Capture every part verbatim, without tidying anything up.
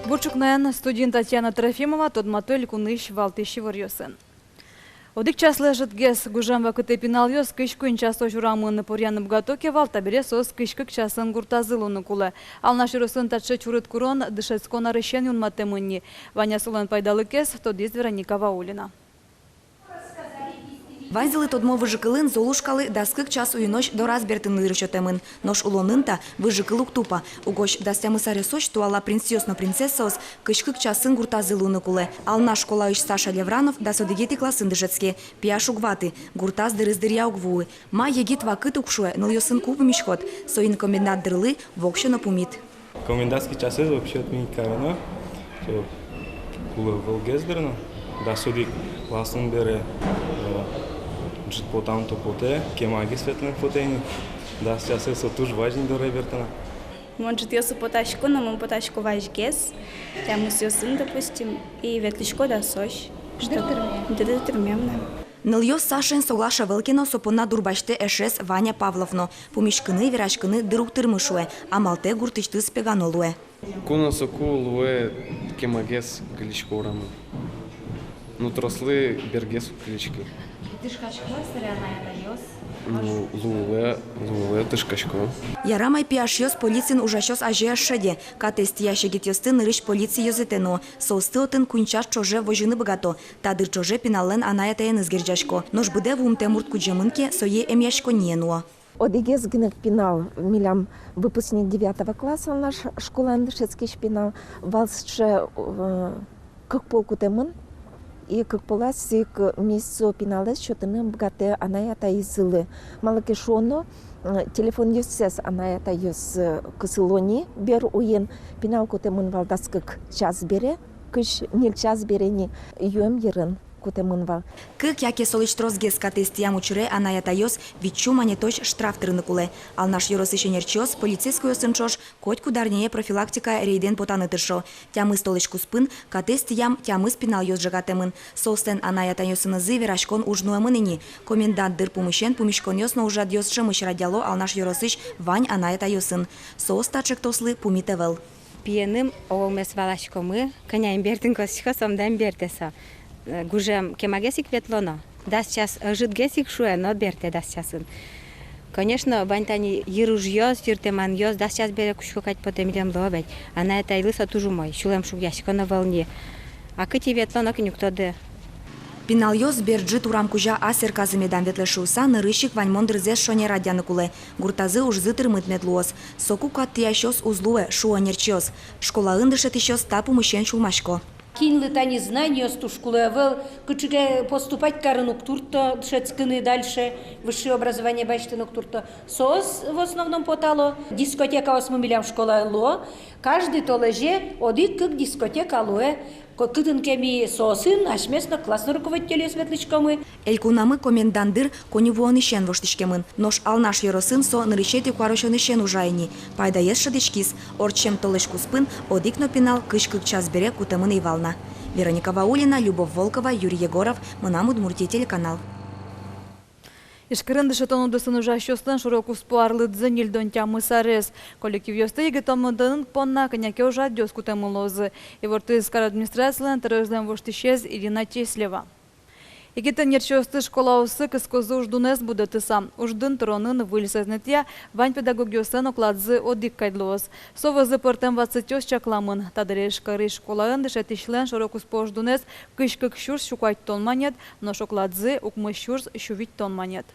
Бур ӵукнаен! Студиын Татьяна Трофимова. Тодмато элькунысь валтӥсь иворъёсын. Одӥг часлы ӧжытгес. Гужем вакытэ пиналъёс кызь куинь часозь урамын поръяны быгато ке вал, табере соос кызь кык часын гуртазы луыны кулэ. Алнаш ёросын таӵе чурыт курон дышетскон арысен юнматэмын ни. Вань-а солэн пайдалыкез, тодӥз Вероника Ваулина. Ваньзылы тодмо выжыкылын Золушкалы дас кык час уйинозь дораз бертыны дыр сётэмын. Нош улонын та выжыкыл уг тупа. Угось дас тямыс аресозь туала принцъёс но принцессаос кызь кык часын гуртазы луыны кулэ. Алнаш школаысь Саша Левранов дас одӥгетӥ классын дышетске. Пияш уг ваты, гуртаз дырыз дыръя уг вуы. Ма, егит вакыт уг шуэ, нылъёсын ку пумиськод. Соин комендант дырлы воксё но пумит. Комендантский часэз вообще отменить кароно. Со кулэ ӧвӧлгес дыр но. Дас одӥг классын бере, э, ӝыт потам-то потэ, кемагес ветлэм потэ ни. Дас часэз со туж вазь ни доры бертоно. Мон ӝытъёсы потасько, но мон потасько вазьгес, тямысъёсын, допустим, и ветлӥсько дасозь. Дыр тырме. Дыр тырмем на. Нылъёс Сашаен соглаш ӧвӧл ке но, со понна дурбасьтэ эшез Ваня Павлов но. Пумиськыны, вераськыны дыр уг тырмы, шуэ, амалтэк гуртысьтыз пегано луэ. Ку но соку луэ, кемагес кылисько урамын. Ну, трослы бергес уг кылиськы. Тышкасько-а сыре анай-атайёс? Ну, луылэ, луылэ, тышкасько. Ярам ай, пияшъёс полициын ужасьёс азе ӧз шеде. Катэз тӥясь егитъёсты нырысь полици ёзэтэ нуо. Соосты отын куинь час ӵоже возьыны быгато. Та дыр ӵоже пиналлэн анай-атаеныз герӟасько. Нош быдэ вуымтэ мурт кудӟемын ке, сое эмъяськонние нуо. Одӥгез гинэ пинал милям, выпускник девятого класса, наш школаын дышетскись пинал, вал сыӵе, э, кык пол кутэмын, и кык полаз ик ми со пиналэз сётыны ӧм быгатэ анай-атайзылы. Малы ке шуоно, э, телефонъёссэс анай-атайёс, э, кысыло ни бер уин. Пинал кутэмын вал дас кык час бере, кызь ньыль час бере ни, юэм йырын кутэмын вал. Кык яке солэсь тросгес катэз тӥям учыре анай-атайёс вить сю манетозь штраф тырыны кулэ. Алнаш ёросысь ӧнерчиос полицейскойёсын ӵош котькуд арняе профилактика рейдэн потаны тыршо. Тямыс толэзь куспын катэз тӥям тямыс пиналъёс ӝегатэмын. Соослэн анай-атайёсынызы вераськон уж нуэмын ини. Комендант дыр пумысен пумиськонъёс но ужрадъёс ӵемысь радъяло Алнаш ёросысь вань анай-атайёсын. Соос та ӵектослы пумит ӧвӧл. Пиеным огмес валаськомы, кӧня эн бертыны косӥсько, сомында эн бертэ со. Э, гужем кемагес ик ветлоно. Дас час ӧжытгес ик шуэ, но бертэ дас часын. Конечно, вань тани йыр ужъёс, йыртэманъёс, дас час бере кутско кадь потэ, милемлы ведь. Анай-атайлы со туж умой, сюлэм шугъяськон ӧвӧл ни. А кытӥ ветло, нокин уг тоды. Пиналъёс бер ӝыт урам кузя ас эрказы медам ветлэ шуыса, нырысь ик ваньмон дырзэс шонер радъяны кулэ. Гуртазы ужзы тырмыт мед луоз. Соку кат тӥясьёс уз луэ, шуо ӧнерчиос. Школаын дышетӥсьёс та пумысен сюлмасько. Кинлы тани знаниос туж кулэ ӧвӧл, кыӵе ке поступать карыны уг турто, дышетскыны дальше, высшее образование басьтыны уг турто. Соос в основном потало. Дискотекаосмы милям школаын луо. Каждый толэзе одӥг-кык дискотека луэ. Ко-, кытын ке ми соосын асьмеос но, классный руководительёс, ветлӥськомы. Элькунамы комендант дыр коньывуонысен воштӥськемын. Нош Алнаш ёросын со нырысетӥ куарусёнысен ужа ини. Пайдаез шӧдӥськиз: ортчем толэзь куспын одӥг но пинал кызь кык час бере кутэмын ӧй вал на. Вероника Ваулина, Любовь Волкова, Юрий Егоров, «Мынам Удмуртие» телеканал. Ижкарын дышетон удысын ужасьёслэн шоро-куспо арлыдзы ньыльдон тямыс арес. Коллективъёсты егитомытон понна кӧня ке ужрадъёс кутэмын луозы. Ивортӥз кар администрацилэн тӧроезлэн воштӥсез Ирина Теслева. Егит ӧнерчиосты школаосы кыскозы уждунэз будэтыса. Уждун тыронын выль сӧзнэтъя вань педагогъёслэн окладзы одӥг кадь луоз. Со возы пӧртэм ватсэтъёс чакламын. Та дыре Ижкарысь школаын дышетӥсьлэн шоро-куспо уждунэз кызь кык сюрс сю куатьтон манет, нош окладзы укмыс сюрс сю витьтон манет.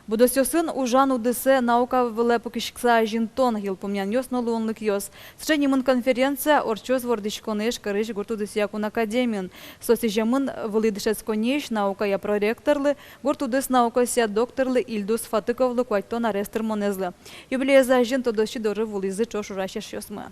Будосъёсын ужан удысэ наука вылэ пыкиськыса азинтон, йылпумъянъёс но луонлыкъёс. Сыӵе нимын конференция ортчоз вордӥськонэ Ижкарысь гурт удысъя кун академиын. Со сӥземын вылӥ дышетсконниысь наукая проректорлы, гурт удыс наукаосъя докторлы Ильдус Фатыковлы куатьтон арес тырмонэзлы. Юбилеез азьын тодосчи доры вуылӥзы ӵош ужась эшъёсмы.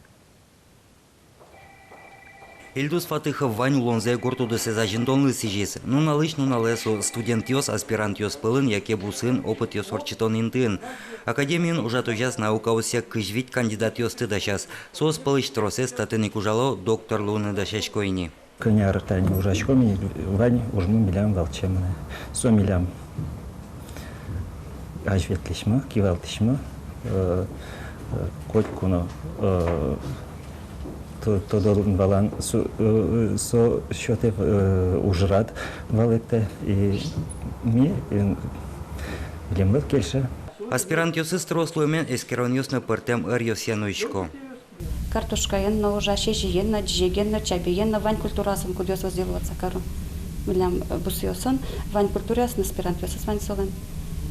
Ильдус Фатыхов вань улонзэ гурт удысэз азинтонлы сӥзиз. Нуналысь нуналэ со студентъёс, аспирантъёс пӧлын яке бусыын опытъёс ортчытон интыын. Академиын ужатозяз наукаосъя кызь вить кандидатъёсты дасяз. Соос пӧлысь тросэз татын ик ужало, доктор луыны дасясько ини. Кӧня ар тани ужаськом ини, вань ужмы милям валче мынэ. Со милям азьветлӥсьмы, кивалтӥсьмы, э, э, котьку но, э, То-, тодон-валан со, э, со сётэ, э, ужрад валэктэ, и ми, э, милемлы кельше. Аспирантъёсыз трос луэмен эскеронъёс но пӧртэм ӧръёсъя нуисько. Картошкаен но ужа, сезьыен но, ӟизеген но, чабейен но, вань культураосын, кудъёсыз йылватса каро. Милям, э, бусыосын вань культураосын аспирантъёсыз вань солэн.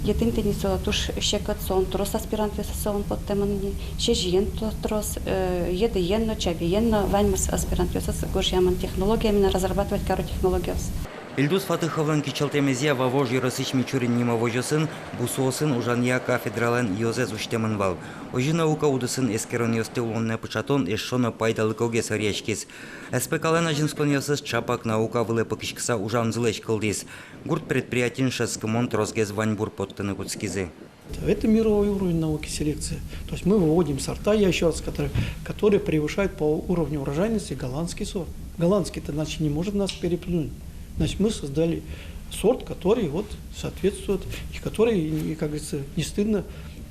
Етӥн тӥни со туж секыт, солэн трос аспирантъёсыз солэн поттэмын ни. Сезьыен то трос, э, едыен но, чабейен но, ваньмыз аспирантъёсыз гожъямын технология, именно разрабатывать каро технологиос. Ильдус Фатыховлэн кичӧлтэмезъя Вавож ёросысь Мичурин нимо возёсын бусыосын ужанъя кафедралэн ёзэз усьтэмын вал. Озьы наука удысын эскеронъёсты улонэ пыӵатон эшшо но пайдалыкогес ӧръяськиз. СПК-лэн азинсконъёсыз чапак наука вылэ пыкиськыса ужанзылэсь кылдӥз. Гурт предприятиын шӧдскымон тросгес ваньбур поттыны кутскизы. Это мировой уровень науки селекции. То есть мы выводим сорта, я ещё раз, которые, которые превышают по уровню урожайности голландский сорт. Голландский-то, значит, не может нас переплюнуть. Значит, мы создали сорт, который вот соответствует, и который, и, как говорится, не стыдно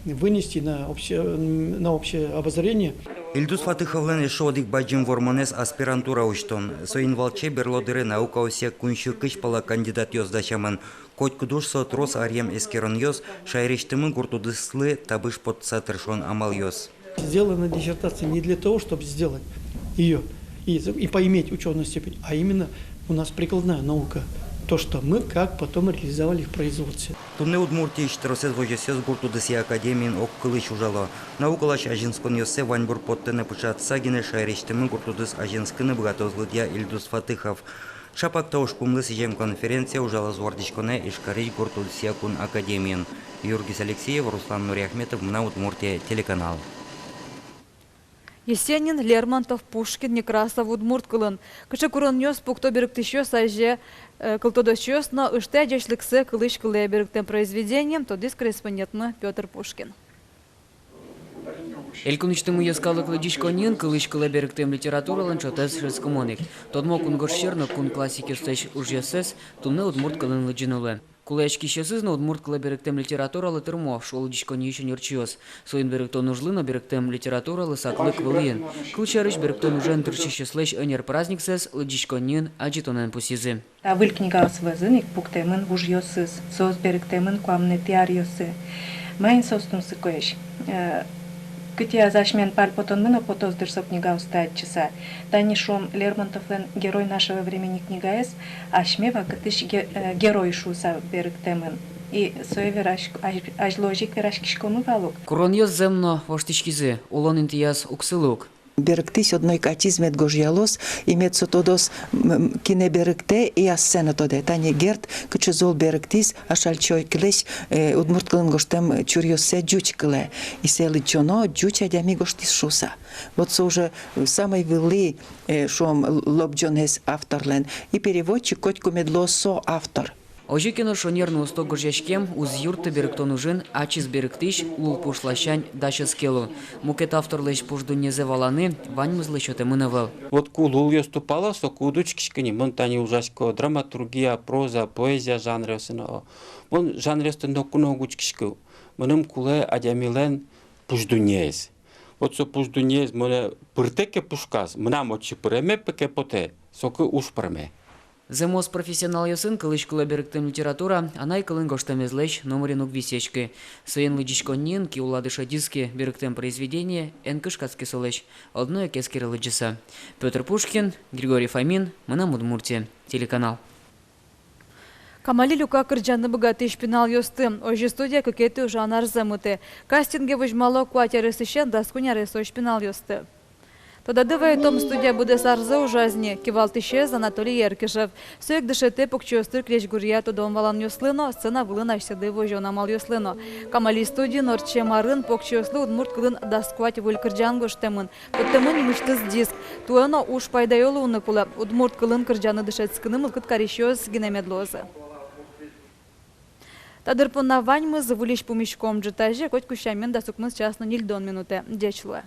вынести на общее, на общее обозрение. Ильдус Фатыховлэн эшшо одӥг бадӟым вормонэз — аспирантура усьтон. Соин валче берло дыре наукаосъя куинь сю кызь пала кандидатъёс дасямын. Котькуд уж — со трос аръем эскеронъёс, шаерысьтымы гурт удыслы табыш поттыса тыршон амалъёс. Сделана диссертация не для того, чтобы сделать её и, и поиметь учёную степень, а именно у нас прикладная наука, то, что мы как потом реализовали в производстве. Туннэ Удмуртиысь тросэз возёсъёс гурт удысъя академиын огкылысь ужало. Наукалэсь азинсконъёссэ ваньбур поттыны пыӵатыса гинэ шаерысьтымы гурт удыс азинскыны быгатоз, лыдъя Ильдус Фатыхов. Чапак та ужпумлы сӥзем конференция ужалоз вордӥськонэ Ижкарысь гурт удысъя кун академиын. Юргис Алексеев, Руслан Нуриахметов, «Мынам Удмуртие» телеканал. Есенин, Лермонтов, Пушкин, Некрасов удмурт кылын. Кыӵе куронъёс пукто берыктӥсьёс азе, э, кылтодосьёс но ыштэ-а ӟечлыксэ кылысь кылэ берыктэм произведениен, тодӥз корреспондентмы Пётр Пушкин. Элькунысьтымы йӧскалык лыдӟиськонниын кылысь кылэ берыктэм литературалэн ӵотэз шӧдскымон ик. Тодмо кунгож сьӧр но кун классикъёслэсь ужъёссэс туннэ удмурт кылын лыдӟыны луэ. Кулэяськисьёсыз но удмурт кылэ берыктэм литературалы тырмо, шуо лыдӟиськонниысь ӧнерчиос. Соин берыктон ужлы но берыктэм литературалы саклык вылӥын. Кылсярысь, берыктон ужен тыршисьёслэсь ӧнер праздниксэс лыдӟиськонниын адӟытонэн пусйизы. Та выль книгаос вӧзын ик пуктэмын вужъёсыз, соос берыктэмын куамынэтӥ аръёсы. Маин соос тунсыкоесь? Э, кытӥяз асьмен пальпотонмы но потоз дыр со книгаосты адӟыса. Тани, шуом, Лермонтовлэн «Герой нашего времени» книгаез асьме вакытысь ге-, э, герой шуыса берыктэмын. И сое вераськ-, азь-, азьло озьы ик вераськиськомы вал ук. Куронъёс зэм но воштӥськизы, улон интыяз уг сылы ук. Берыктӥсь одно ик ачиз мед гожъялоз, и мед со тодоз, м, м, кинэ берыктэ, и ассэ но тодэ. Тани Герд кыӵе зол берыктӥз Ашальчи Ойкилэсь, э, удмурт кылын гожтэм чуръёссэ ӟуч кылэ. И сое лыдӟоно, ӟуч адями гожтӥз шуыса. Вот со уже самой вылӥ, э, шуом, л-, лобӟонэз авторлэн. И переводчик котьку мед луоз со автор. Озьы ке но, шонер но усто гожъяськем уз юртты берыктон ужын ачиз берыктӥсь лулпуш ласянь дась ӧз ке лу. Мукет авторлэсь пуш дуннезэ валаны ваньмызлы сётэмын ӧвӧл. Вот ку лулъёс тупало, соку уд учкиськы ни, мон тани ужасько драматургия, проза, поэзия жанръёсын, о. Мон жанръёсты ноку но уг учкиськы. Мыным кулэ адямилэн пуш дуннеез. Вот со пуш дуннеез монэ пыртэ ке пушказ, мынам отчы пыреме ке потэ, соку уж пӧрме. Зэмос профессионалъёсын кылысь кылэ берыктэм литература анай кылын гожтэмезлэсь номырин уг висъяськы. Соин лыдӟиськонниын ки улад ышедӥз ке берыктэм произведение, эн кышкаськы солэсь, одно ик эскеры лыдӟыса. Пётр Пушкин, Григорий Фомин, «Мынам Удмуртие» телеканал. Камали люка кырӟаны быгатӥсь пиналъёсты. Озьы студия кыкетӥ ужан арзэ мытэ. Кастинге возьмало куать аресысен дас куинь аресозь пиналъёсты. Тодады вайытом, студия быдэс арзэ ужаз ни, кивалтӥсез Анатолий Еркишев. Со ик дышетэ покчиосты крезьгуръя тодон-валанъёслы но, сцена вылын асьсэды возён амалъёслы но. Камали студиын ортчем арын покчиослы удмурт кылын дас куать выль кырӟан гожтэмын. Поттэмын нимысьтыз диск. Туэ но уж пайдаё луыны кулэ. Удмурт кылын кырӟаны дышетскыны мылкыд карисьёс гинэ мед луозы. Та дыр понна ваньмыз. Выльысь пумиськом ӝытазе, котьку сямен, дас укмыс час но ньыльдон минутэ. Ӟеч луэ.